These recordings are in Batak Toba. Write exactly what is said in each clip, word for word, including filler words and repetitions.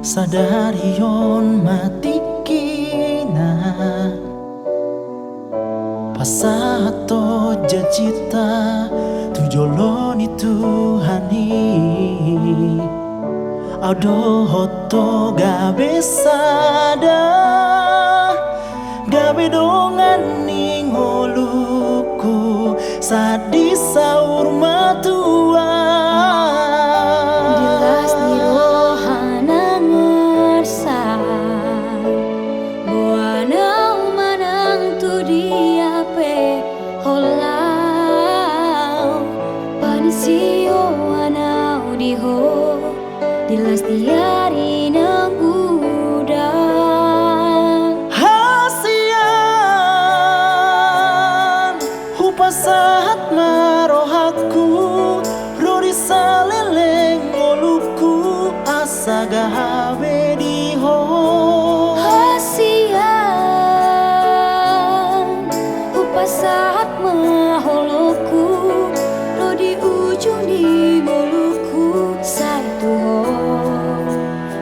Sadari on ma tingkina pasahathon janjinta tu jolo ni Tuhan i. Ahu dohot ho gabe sada, gabe dongan ni ngolungku sahat di saur matua. Di las ni roha nang arsak, boan ahu manang tu dia pe holan, panisioan ahu di ho di las ni ari nang udan. Hasian, hupasahat ma rohangku ro di saleleng ngolungku asa gabe di ho. Hasian, hupasahat ma holongku ro di ujung ni ngolungku sai tu ho,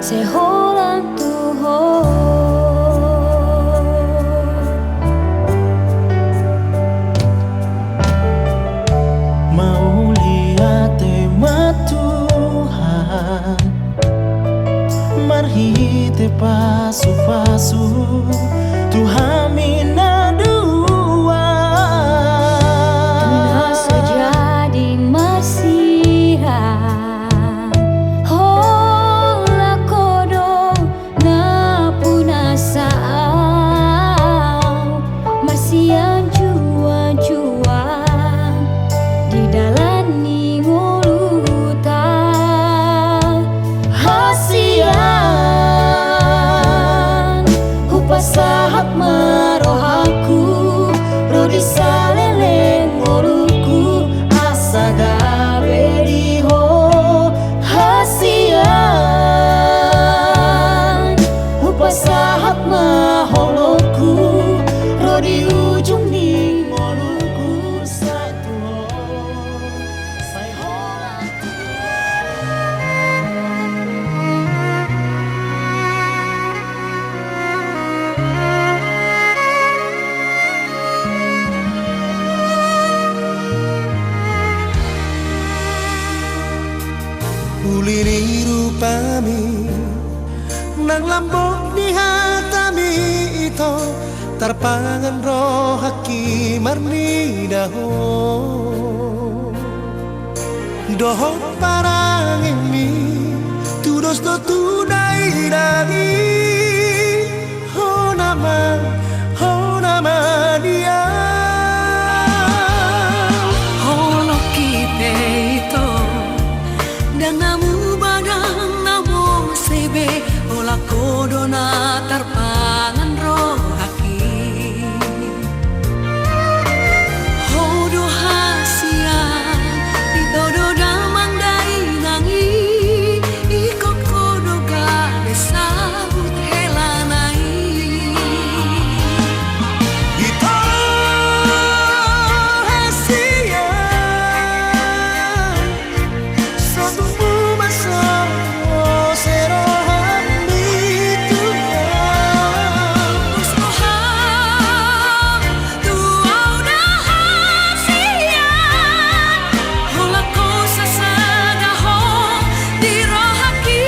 sai holan tu ho. Mauliate ma Tuhan marhite pasupasu tu hami na dua. Na so jadi marsirang, holan ho do na punasa ahu marsianjuanjuan di dalan ni ngolunta. Hasian, hupasahat ma rohangku ro di saleleng ngolungku asa gabe di ho. Hasian, hupasahat ma holongku ro di ujung ni ngolungku sai tu ho, sai holan tu ho. Uli ni rupami nang lambok ni hatami ito, tarpangan rohangki marnida ho. Dohot parangemi tudos do tu dainang i. Hona ma, hona ma dia. Holongki pe ito, ndang na muba ndang na mose be, holan ho do na tarpangan roha. Ho do hasian, ito do damang dainang i, ingkon ho do gabe saut helana i. Ito hasian, so tumpu ma so, se roham i Tuhan. Pos roha tu au da hasian, holan ho sasada ho di rohangki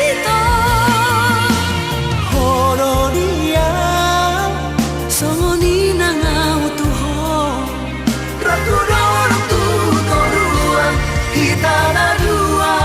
ito. Ho do dia, songon i nang au tu ho. Rap tu dolok tu toruan, hita na dua.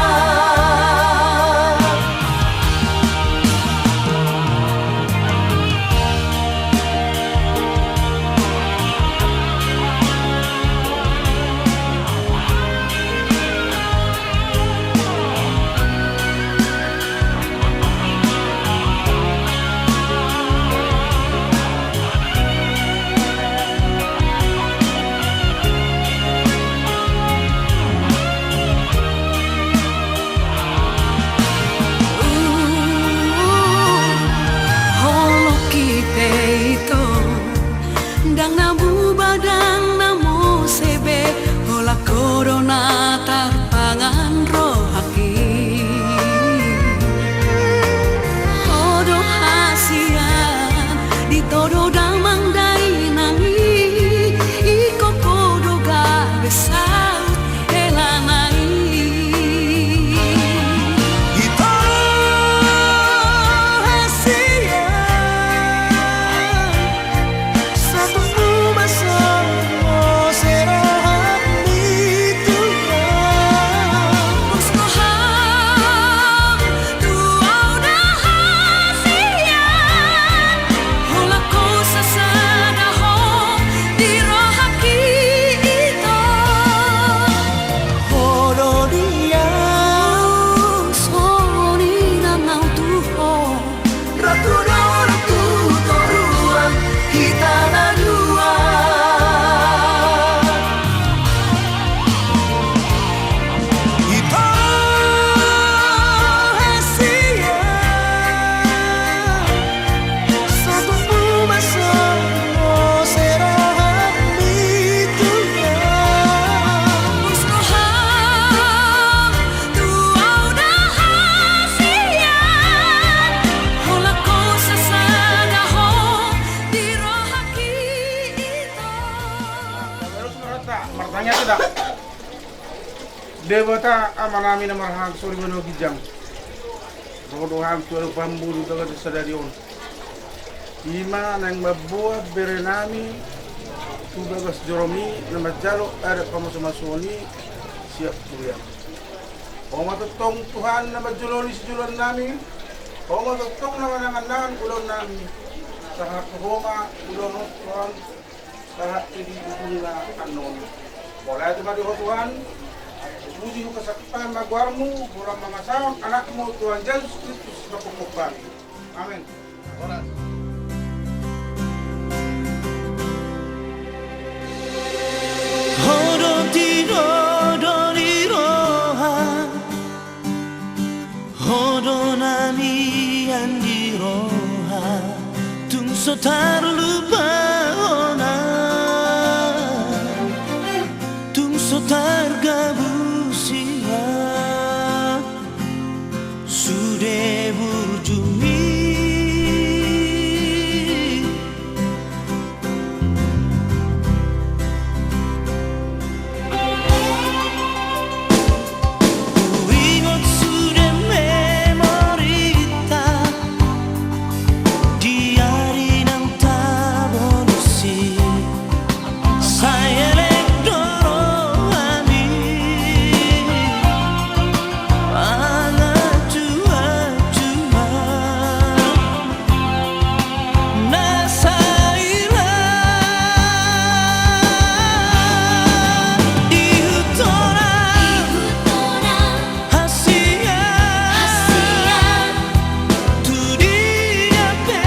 Debata Amanami na marhalak soriba na ginjang, ro do Ham tu adopanMu di bagasan sadari on. I ma naeng mamboan berenami tu bagas joroMi na manjalo adat pamasumasuon i sian huriaM. Ho ma tongtong Tuhan na manjoloi sijoloannami. Ho ma tongtong na mananganangan ulaonnami. Sahat tu Ho ma ulaon on Tuhan, sahat tu di ujungna annon. Mauliate ma di Ho Tuhan. Puji hupasahat ma goarMu, holan mangasahon AnakMu Tuhan Jesus Kristus na pongpong hami. Amen. Horas. Ho do tinodo ni roha, Ho do na mian di roha, tung so tarlupa Ho na, tung so targabus Ia sude burjuMi. Huingot sude memorinta di ari naung tabonus i. Sai elek do rohami mangacuacu ma na sai ra ihutona. Hasian tu dia pe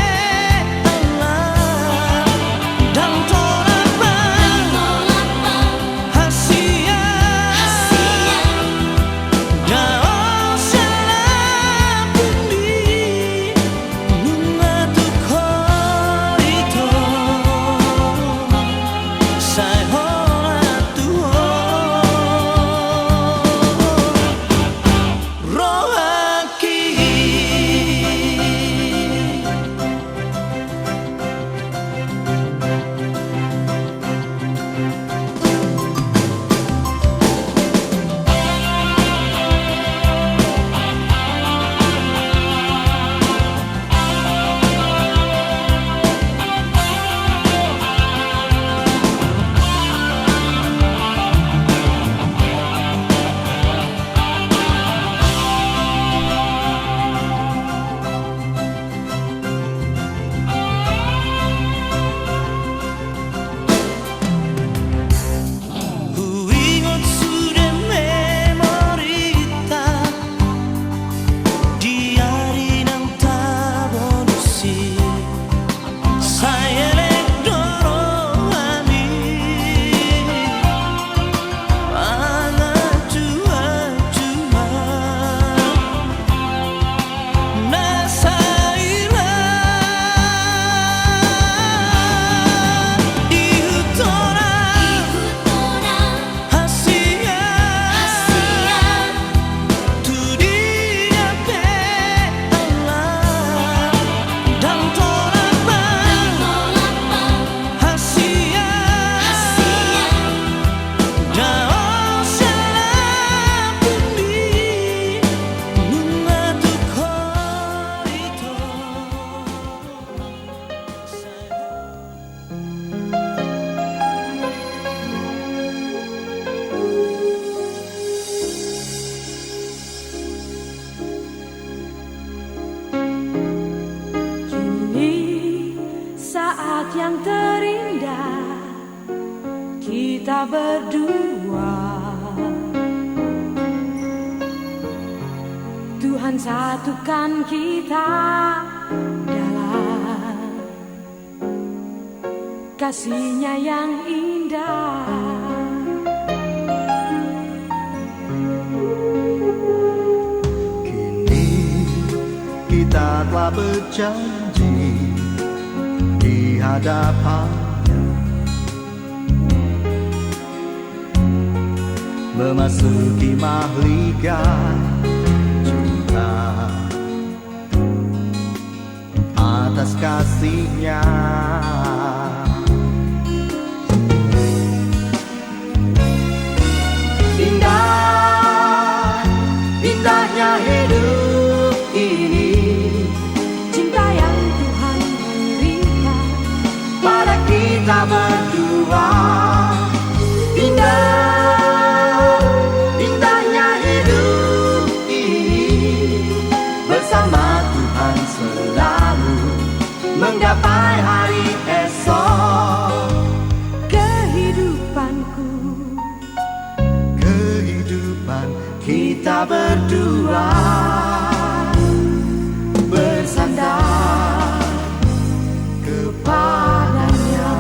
Allah, ndang tolap Bapa. Hasian daon sian lambungmi, nunga tuk Ho ito sai holan tu Ho rohangki. Huingot sude memorinta di ari naung tabonus i. Sai elek do rohami mangacuacu ma na sai ra ihutona. Hasian tu dia pe Allah, ndang tolap Bapa. Hasian daon sian lambungmi, nunga tuk Ho ito. Kini saat yang terindah kita berdua. Tuhan satukan kita dalam kasih-Nya yang indah. Kini kita telah berjanji di hadapan-Nya, memasuki mahligai cinta atas kasih-Nya. Indah Kita berdua bersandar kepada-Nya.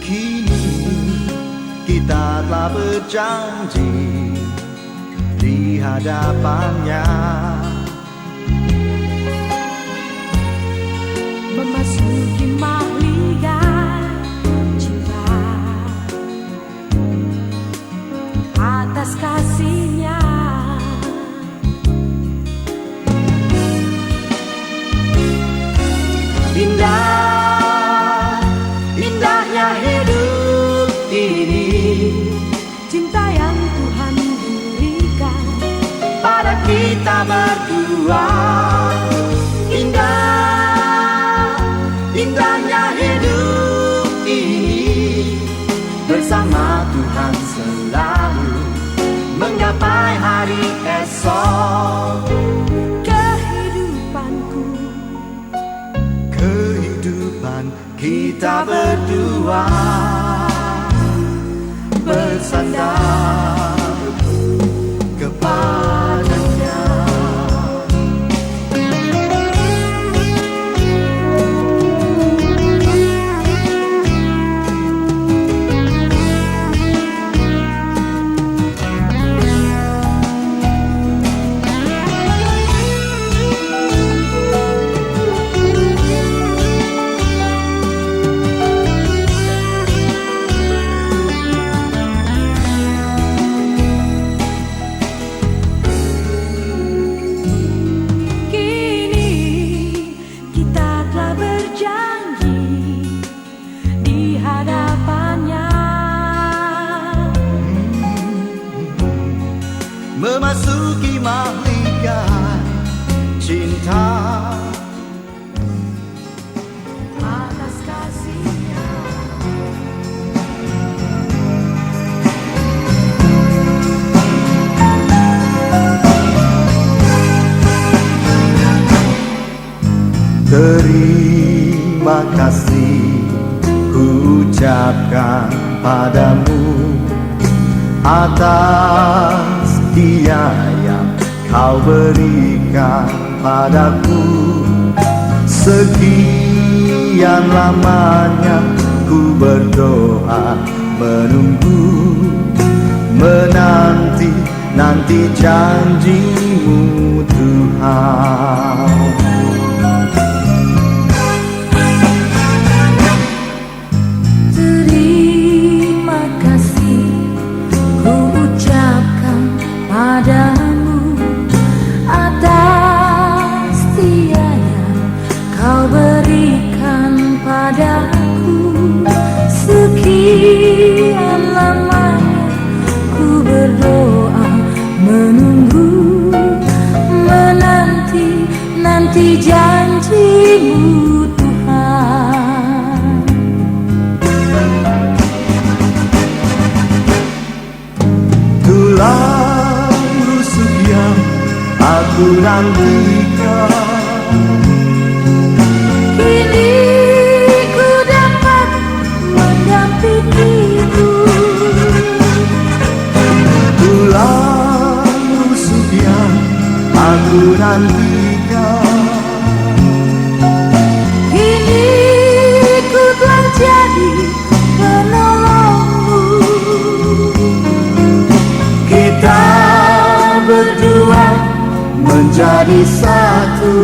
Kini kita telah berjanji di hadapan-Nya. Memasuki mahligai cinta atas kasih-Nya. Indah, indahnya hidup ini. Cinta yang Tuhan berikan pada kita berdua. Indah, indahnya hidup ini, bersama Tuhan selalu menggapai hari esok. Kehidupanku, kehidupan kita berdua bersandar kepada-Nya. Kini kita telah berjanji di hadapan-Nya. Memasuki mahligai cinta atas kasih-Nya. Terima kasih kuucapkan padamu atas dia yang Kau berikan padaku. Sekian lamanya ku berdoa, menunggu, menanti, nanti janji-Mu, Tuhan. Terima kasih kuucapkan padamu atas dia yang Kau berikan padaku. Sekian lamanya ku berdoa, menunggu, menanti, nanti janji-Mu, Tuhan. Tulang rusuk yang aku nantikan, kini ku dapat mendampingimu. Tulang rusuk yang aku nantikan, kini ku telah jadi penolong-Mu. Kita berdua menjadi satu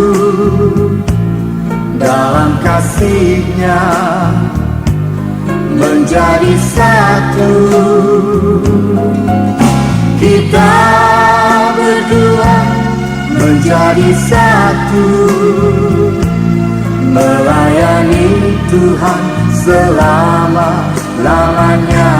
dalam kasih-Nya, menjadi satu. Kita berdua menjadi satu, melayani Tuhan selama-lamanya.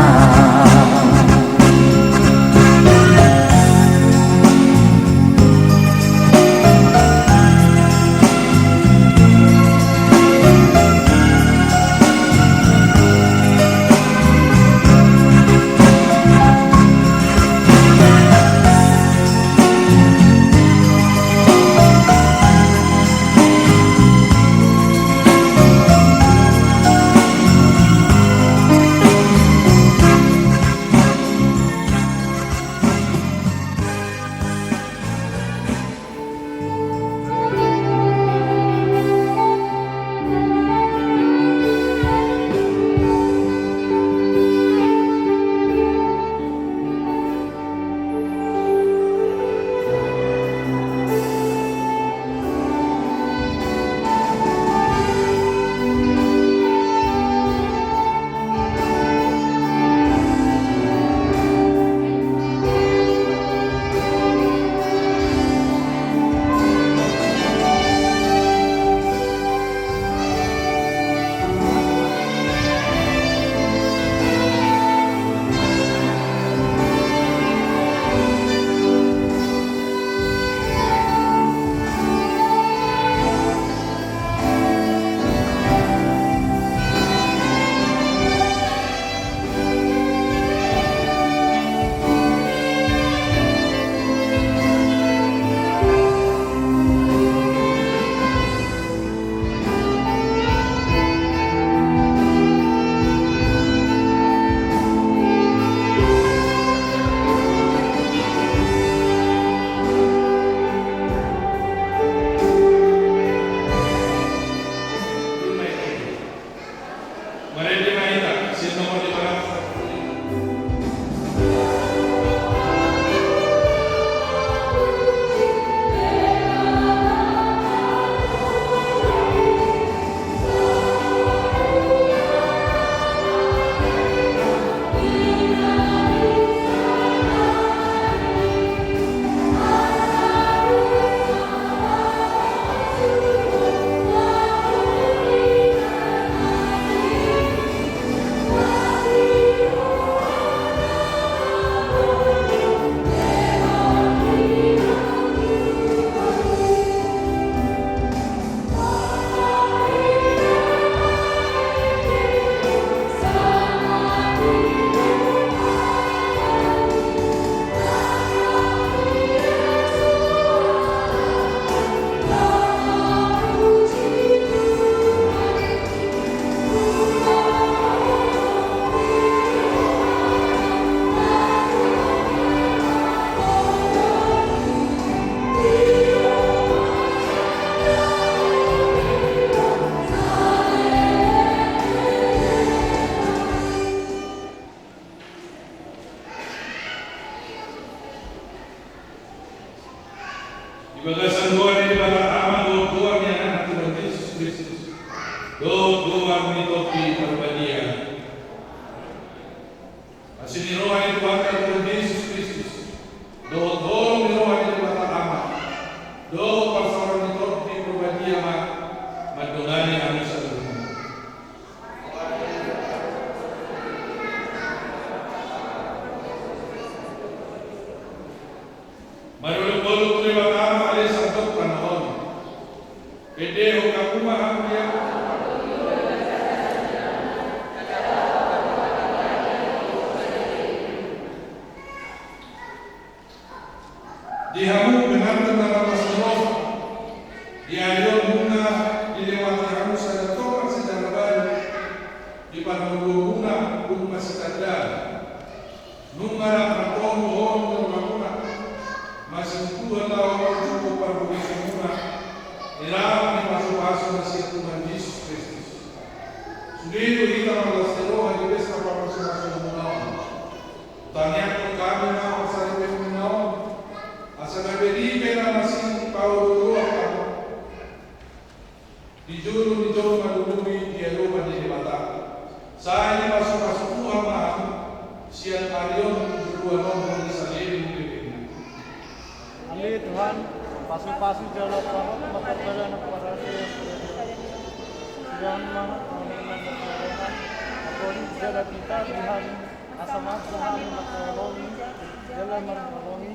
Di bagasan goar ni Debata Ama dohot goar ni Anakna Tuhan Jesus Kristus dohot goar ni Tondi Parbadia. Asi ni roha ni Tuhanta Tuhan Jesus Kristus dohot holong ni roha ni Debata Ama dohot parsaoran ni Tondi Parbadia ma mandongani hami saluhutna. Marolopolop tu Debata ma ale sandok tano on. Pendehon hamu ma hamu ia. Di hamu pengantin na marlas ni roha, di ari on nunga dilewati hamu sada tonga sejarah baru di parngoluonmuna, dung masitandaan. Nunga rap martonggo holong ni rohamuna, masituan laho manjou parbungusonmuna di raut ni pasupasu na sian Tuhan Jesus Kristus. Sude do hita marlas ni roha di pesta parmasumasuonmuna on. Tangiangkon hami ma parsaripeonmuna on, asa gabe ripena masing paolooloan hamu di jolo ni jolma lului di adopan ni Debata. Sai dipasupasu Tuhan ma hamu sian ari on tu joloan on molo saleleng ni lelengna. Ale Tuhan, pasupasu jala pahot ma pardalanan parasian. Sian ma, amen, amen, amen. Apoi jala pita di hami, asa mampu hami mangkaholongi jala mangkaholongi,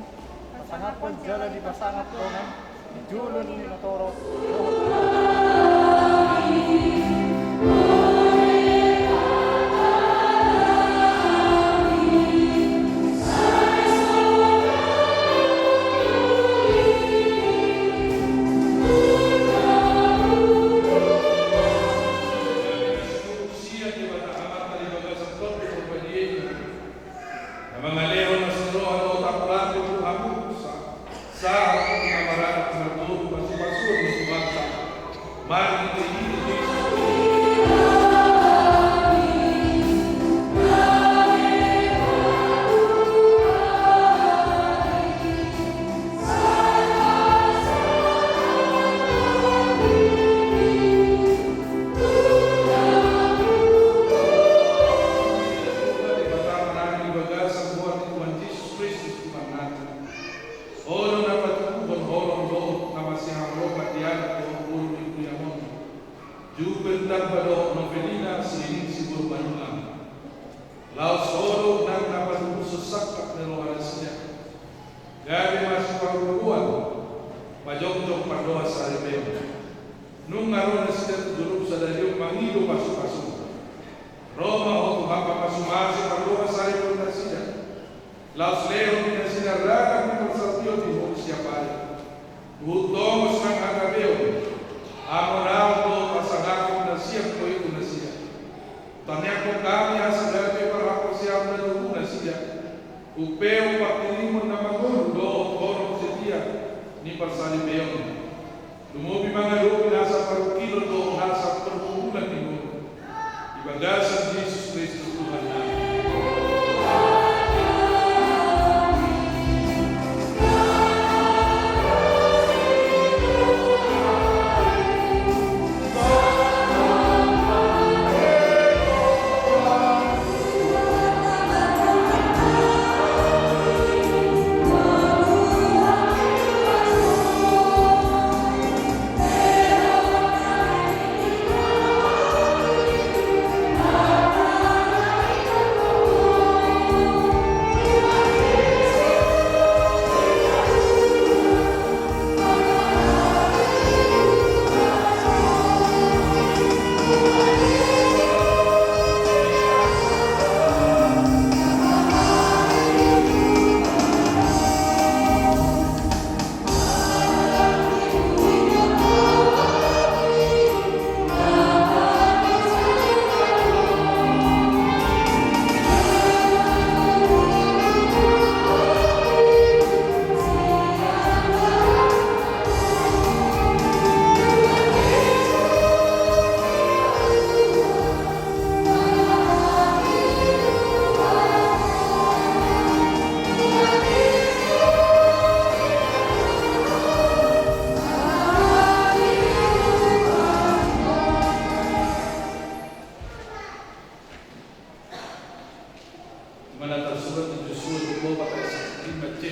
pasangaphon jala dipasangap dongan di jolo ni na torop. Na mangalehon las ni roha dohot angkup tu hamu sa, sahat tu na maranak marboru pasupasuon ni Tuhanta. Marhite Jesus Kristus. Holong na patubuhon holong dohot na masihaholongan di anak dohot boru ni huriamonmu, Juben Tamba dohot Novelina Sireningsih boru Manungam. Laos holong nang na patubuhon sangkap ni roha nasida, gabe masipargogoi pajongjong pardohan saripeon. Nunga ro nasida tu jolomu sadari on mangido pasupasu. Ro ma Ho Tuhan, pamasumasi pardohan saripeon nasida. Laos lehon di nasida ragam ni parsaulian di Ho siapari. Huhut tongos nang hagabeon, hamoraon dohot hasangapon na sian Ho i tu nasida. Tangiangkon hami asa gabe parhaporseaon na tubu nasida. Umpeopon pangkirimon na mangolu dohot holong setia ni parsaripeon. Lumobi mangadopi nasa parungkilon dohot nasa parungkulan ni ngolu. Di bagasan Jesus Kristus Tuhannami. Mana tarsurat di Josua dua puluh opat ayat sampulu lima C.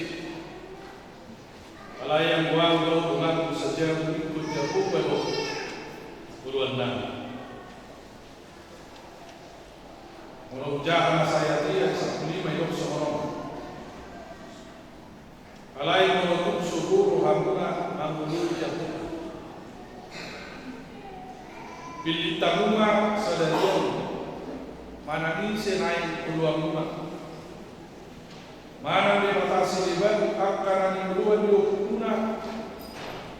Alai anggo ahu dohot donganku sajabu, ingkon Jahowa do oloannami. Molo hujaha ma ayat i, ayat sampulu lima, didok songon on. Alai molo tung sogo rohamuna mangoloi Jahowa, pillit hamu ma sadari on manang ise naeng oloanmuna. Manang debata sileban angka na nioloan ni ompunmuna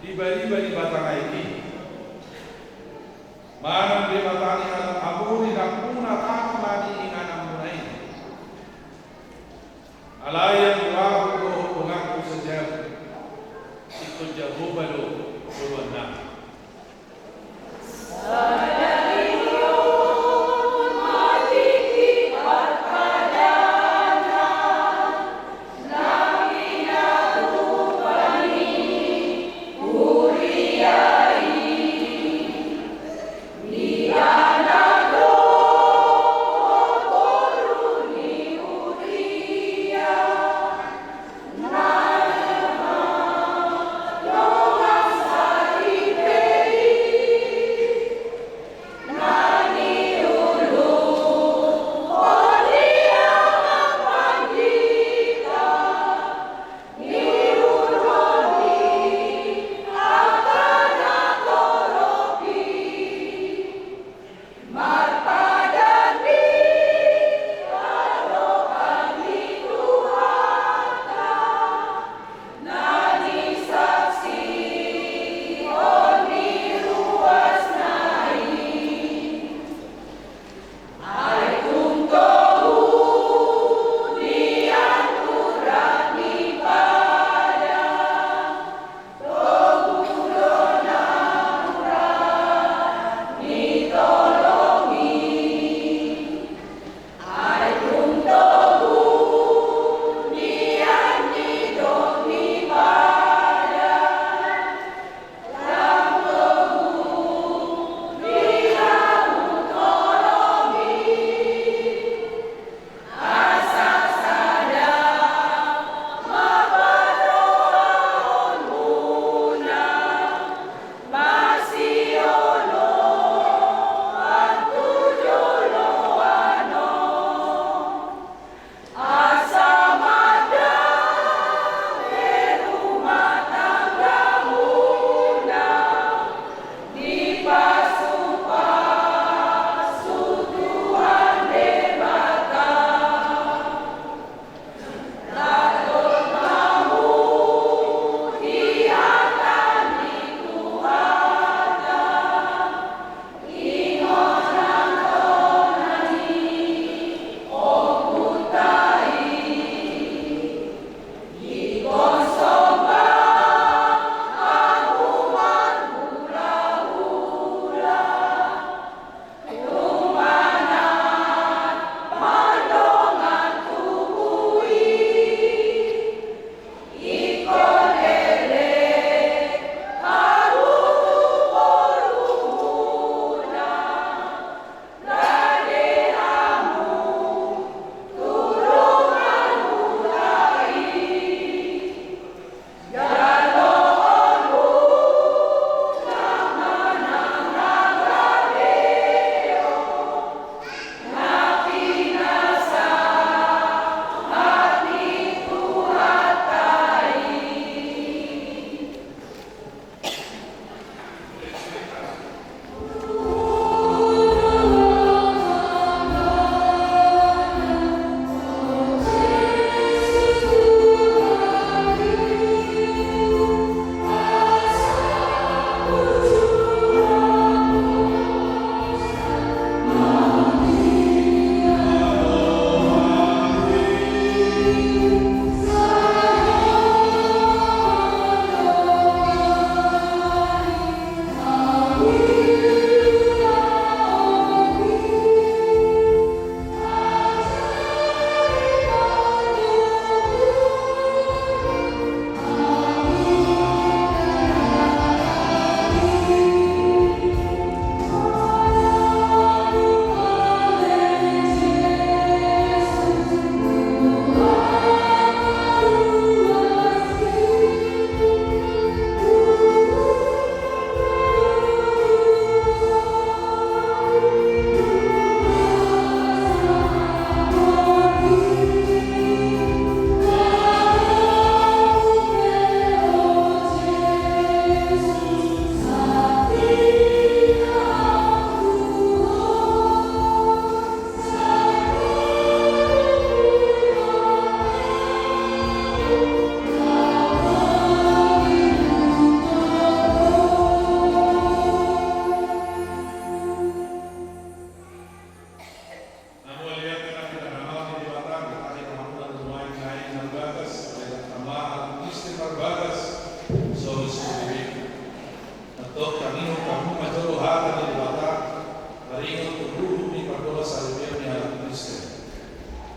di bariba ni batang aek i, manang debata ni halak Amori nampuna tano na niingananmuna i. Alai anggo ahu dohot donganku sajabu, ingkon Jahowa do oloannami.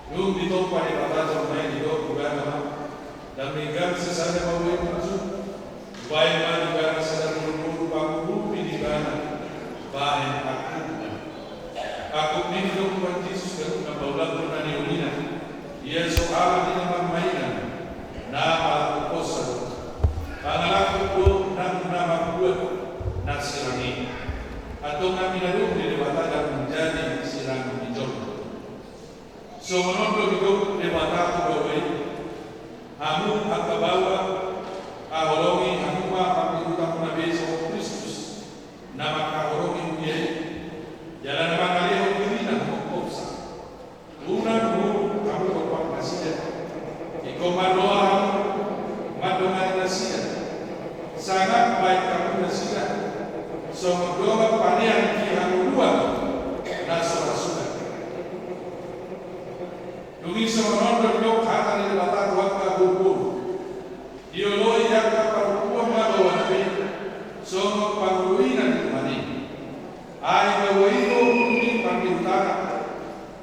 Dung ditompa Debata jolma i, didok Ibana ma: Dang denggan sisada ma Ho i, Tuhan. Hubahen ma di Ibana sada boru-boru pangurupi di Ibana bahen angkupna. Angkup ni i, didok Tuhan Jesus, ganup na paulakon na niolina. Ia so ala ni na marmainna, na palakuhonsa do. Pangalangkup do nang na mambuat na sirang i. Antong na pinadok ni Debata dang manjadi sirang ni jolma. Songon on do didok Debata tu baoa i: Hamu angka baoa, haholongi hamu ma pambirutanmuna be songon Kristus na mangkaholongi huria i, jala na mangalehon dirina mangkophopsa. Unang muruk hamu dompak nasida. Ingkon marroha hamu mandongani nasida. Sangap bahen hamu nasida songon dongan panean di hangoluan na so ra suda. Dung i songon on do didok hata ni Debata tu angka boru-boru: Dioloi angka parompuan ma baoana be songon pangoloina di Tuhan i. Ai baoa i do ulu ni pambirutana,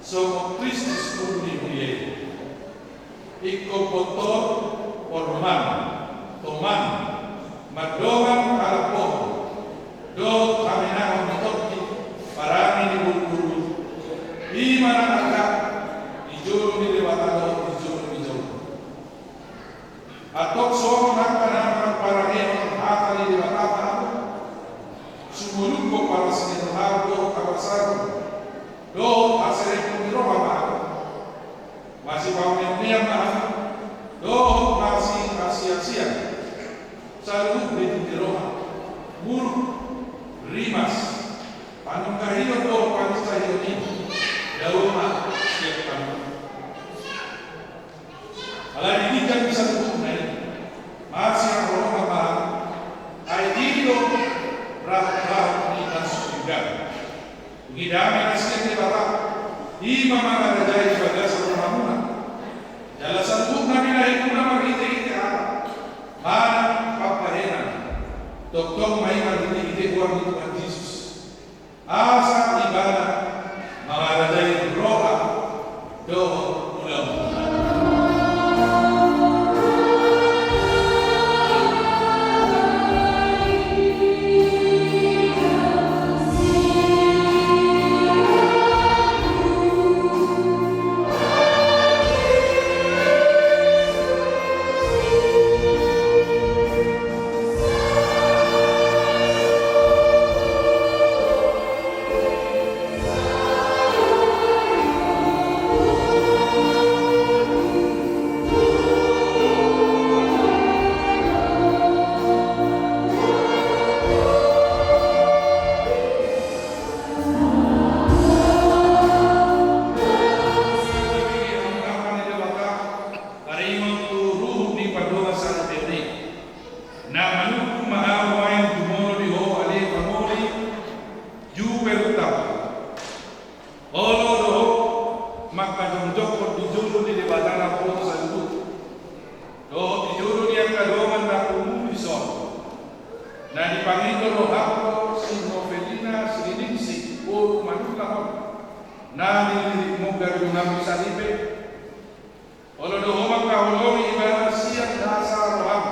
songon Kristus ulu ni huria i. Ingkon pintor, porman, toman, mardongan halambohon dohot hamenahon di tondi parange ni boru-boru i. I ma na arga di jolo ni Debata dohot di jolo ni jolma. Antong songon angka na marparangehon hata ni Debata ma hamu, sumolunghon parasian roha dohot habasaon dohot haserepon ni roha ma hamu. Masipaune-unean ma hamu dohot masiasi-asian saluhut bibir ni roha, muruk, rimas, panungkahion dohot panginsahion i dao ma sian hamu. Alai di ginjang ni saluhutna i, masihaholongan ma hamu, ai i do rahut-rahut ni na so denggan. Dung i dame na sian Debata, i ma mangarajai di bagasan rohamuna. Jala saluhutna binahenmuna marhite-hite hata manang pambahenan, tongtong ma i marhite-hite goar ni Tuhan Jesus. Asa Ibana mangarajai roha dohot ulaon. Taringot tu ruhut ni pardongansaripeon i. Na manungkun ma ahu nuaeng jumolo di ho ale pangoli, juper utang. Olo do ho mangkajongjongkon di jolo ni Debata na umboto saluhut, dohot di jolo ni angka dongan na pungu dison. Na dipangido rohangku si Novelina Siliningsih boru Manullang on, na niririt mongga di donganmi saripe. Olo do ho mangkaholongi ibana sian nasa roham,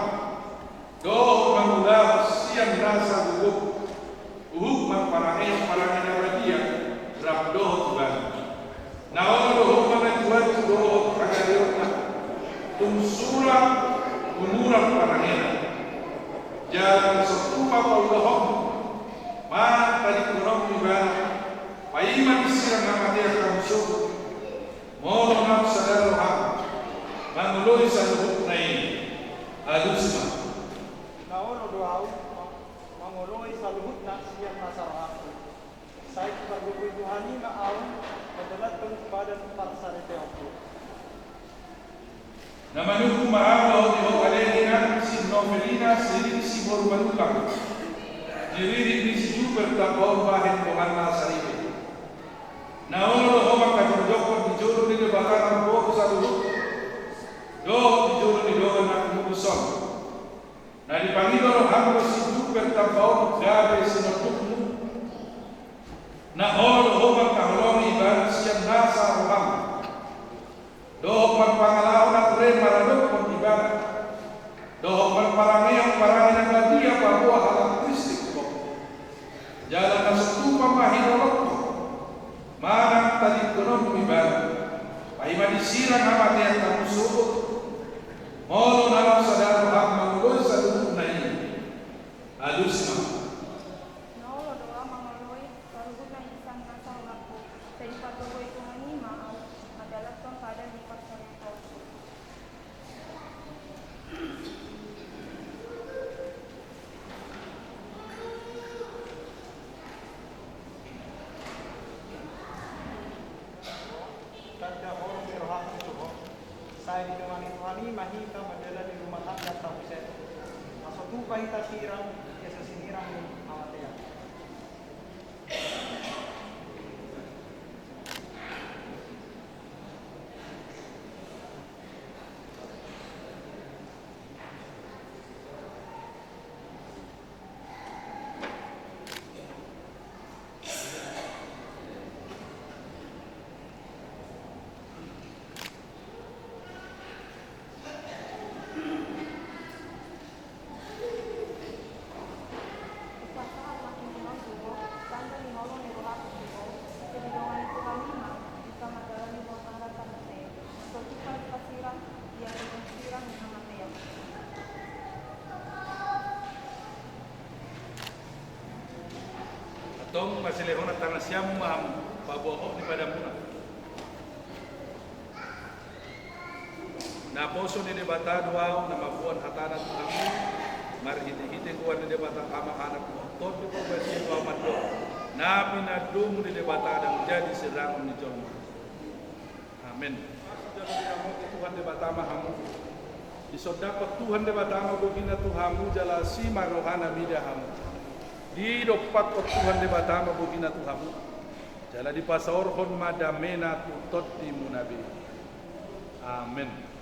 dohot mangulahon sian nasa gogom, huhut marparangehon parange na badia rap dohot ibana. Na olo do ho mangajuaju dohot hagaleonna, tung sura umuran parangena. Jala na so tupa paulahonmu, mangkatadingkononmu ibana, paima di sirang hamatean hamu sogot. Molo naung sada roham mangoloi saluhutna i, alus ma. Na olo do ahu mangoloi saluhutna sian nasa rohangku. Sai dipargogoi Tuhan i ma ahu manjalanhon padan parsaripeonku. Na manungkun ma ahu dohot di ho ale inang si Novelina Siliningsih boru Manullang, diririt ni si Juper Tambaon bahen donganna saripe. Na olo do ho mangkajongjongkon di jolo ni Debata na umboto saluhut, dohot di jolo ni dongan na pungu dison. Na dipangido roham do si Juper Tambaon gabe sinondukmu. Na olo do ho mangkaholongi ibana sian nasa roham, Marpangalaho na ture maradophon ibadah dohot marparangehon parange na badia paboa halak Kristen tu Ho. Jala na so tupa ma hinolonghon manang tadingkononmu ibana, paima disirang hamatean hamu sogot. Molo na lam sada roham mangoloi saluhutna i, alus ma. Na olo do ahu mangoloi saluhutna insan nasa rohangku, sai dipatogu Tuhan i ma ahu mandalanhon padan ni parsauraion. Tanda holong ni rohangku tu Ho. Sai ditonani Tuhan i ma hita mandalani rumah tangga ta muse. Na so tupa hita sirang, ia so sinirang ni hamatean. Antong masilehonon tangan siamun ma hamu paboahon ni padanmuna. Naposo ni Debata do ahu na mamboan hatana tu hamu marhitehite goar ni Debata Ama, Anak dohot Tondi Porbadia, do ahu mandok: Na pinandomu ni Debata ndang jadi sirangon ni jolma. Amen. Tuhan Debata ma hamu. Disondangkon Tuhan Debata ma bohina tu hamu jala asi ma rohana mida hamu. Didompakkon Tuhan Debata ma bohina tu hamu. Jala dipasaorhon ma damena tu tondimuna be. Amen.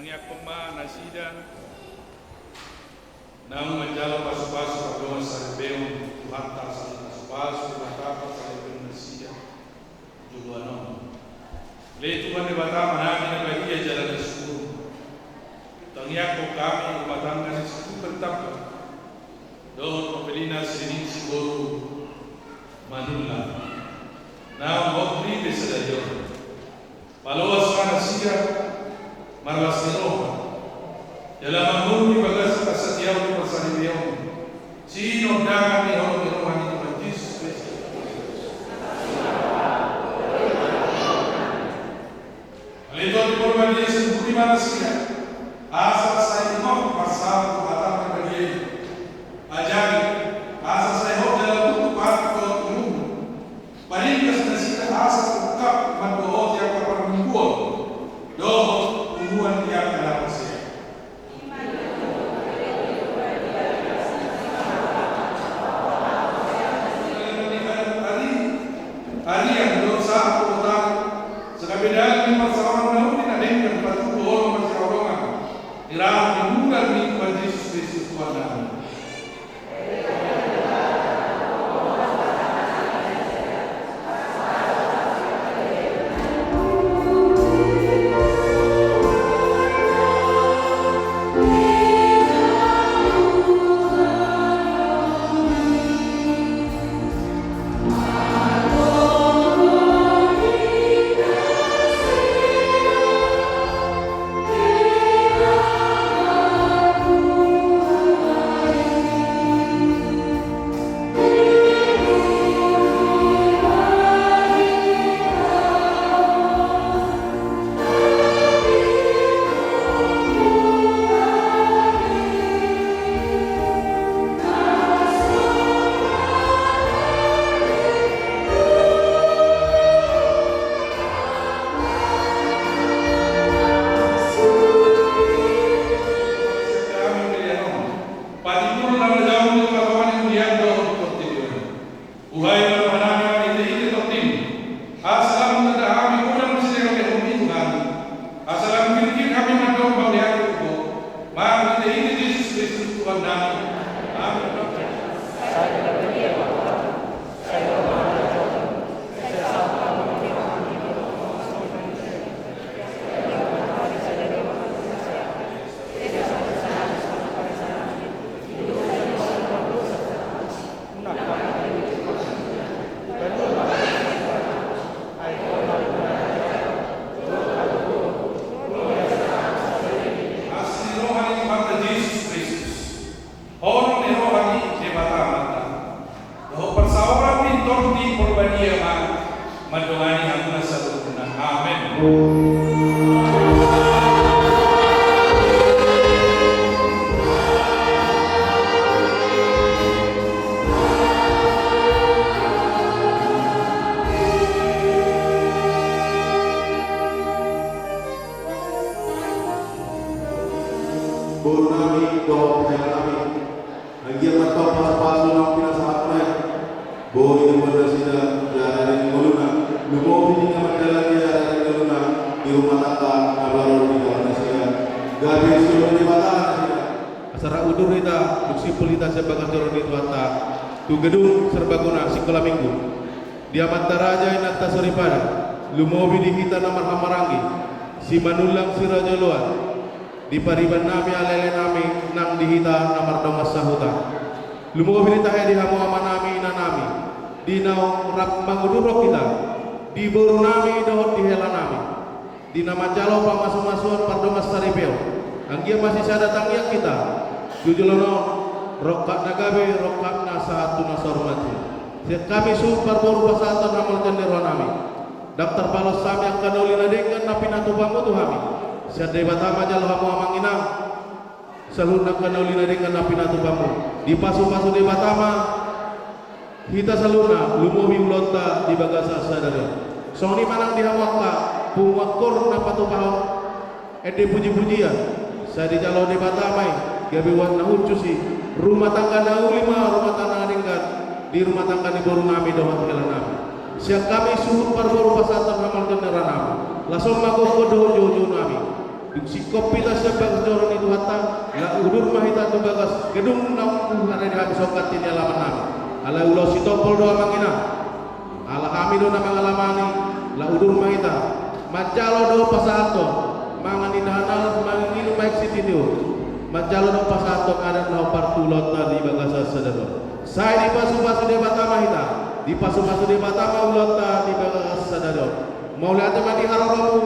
Tangiangkon ma nasida naung manjalo pasupasu pardongansaripeon. Tuhanta, sai pasupasu Debata parsaripeon nasida tu joloan on. Ale Tuhan Debata, Amanami na badia jala na sumurung, tangiangkon hami, rumah tangga ni si Tuhan Tampak dohot Novelina Siningsih boru Manullang, naung hot ripe sadari on. Paloas ma nasida, marlas ni roha, jala mangolu di bagasan hasatiaon ni parsaripeon, sian dongan ni holong ni roha ni Tuhan Jesus Kristus. Ale Tondi Porbadia, sungkuni ma nasida, asa sai ungkap marsaor tu hataM na badia i. Ajari, asa sai hot jala tutup hatiM dohot ngolum. Paringkas nasida asa ungkap mandohoti angka parmingguon dohot punguan ni angka na porsea. Ari, arian dohot sahat tu hotana, sangkapidang ni parsaoran na uli na denggan patuduhon masihaholongan di raja ni mudar ni Tuhan Jesus Kristus Tuhannami. Patimbul na marjabu di tongatonga ni huriaM dohot portibi on. Buhai ma rohanami marhitehite TondiM, asa lam tanda hami godang sian na lehonMi tu hami, asa lam girgir hami mandok mauliate tu Ho, marhitehite Jesus Kristus Tuhannami. Amen. Asi ni roha ni Tuhanta Jesus Kristus, holong ni roha ni Debata Amanta, dohot parsaoran ni Tondi Porbadia ma mandongani hamuna saluhutna. Amen. Boru nami dohot hela nami, anggiat ma tong pasupasu naung pinasahat nami. Boi diboan nasida di ari ni ngoluna, lumobi di na mandalani ari ni ngoluna, di rumah tangga na baru di dalam nasida. Gabe sioloi Debata nasida. Asa rap udur hita, dung simpul hita sian bagas joro ni Tuhanta, tu gedung serbaguna Sikola Minggu. Di amanta raja, inanta soripada, lumobi di hita na marhahamaranggi, si Manullang, si Raja Loan, di pariban nami, alele nami, nang di hita na mardongan sahuta. Lumobi di tahe di hamu ama nami, ina nami, di naung rap manguduron hita, di boru nami dohot di hela nami, di na manjalo pamasumasuon pardongansaripeon. Anggiat ma sisada tangiang hita tu joloan on, rongkap na gabe, rongkap na sahat tu na saur matua. Sian hami suhut parboru pasahathon hamauliateon ni roha nami. Ndang tarpaloas hami angka na uli na denggan na pinatupamu tu hami. Sian Debata ma jalo hamu amang inang, saluhutna angka na uli na denggan na pinatupamu. Dipasupasu Debata ma hita saluhutna, lumobi ulaonta di bagasan sadari on. Songon i ma nang di hamu angka punguan koor na patupahon ende pujipujian, sai dijalo Debata ma i gabe uap na hushus i, rumah tangga na uli ma, rumah tangga na denggan di rumah tangga ni boru nami dohot hela nami. Sian hami suhut parboru pasahathon hamauliateon ni roha nami. Laos on ma gokhon dohot joujounami. Dung singkop hita sian bagas joro ni Tuhanta, laho udur ma hita tu bagas gedung naung hurade hami songon i di alaman nami. Alai ulaon sitompol do amang inang. Ala hami do na mangalamani, laho udur ma hita. Manjalo do pasahathon mangan indahan alas, manginum aek sitiniur. Manjalo do pasahathon adat na hombar tu ulaonta di bagasan sadari on. Sai dipasupasu Debata ma hita, dipasupasu Debata ma ulaonta di bagasan sadari on. Mauliate ma di haroromu,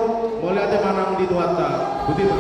mauliate ma nang di Tuhanta. Boti ma.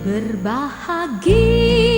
Berbahagia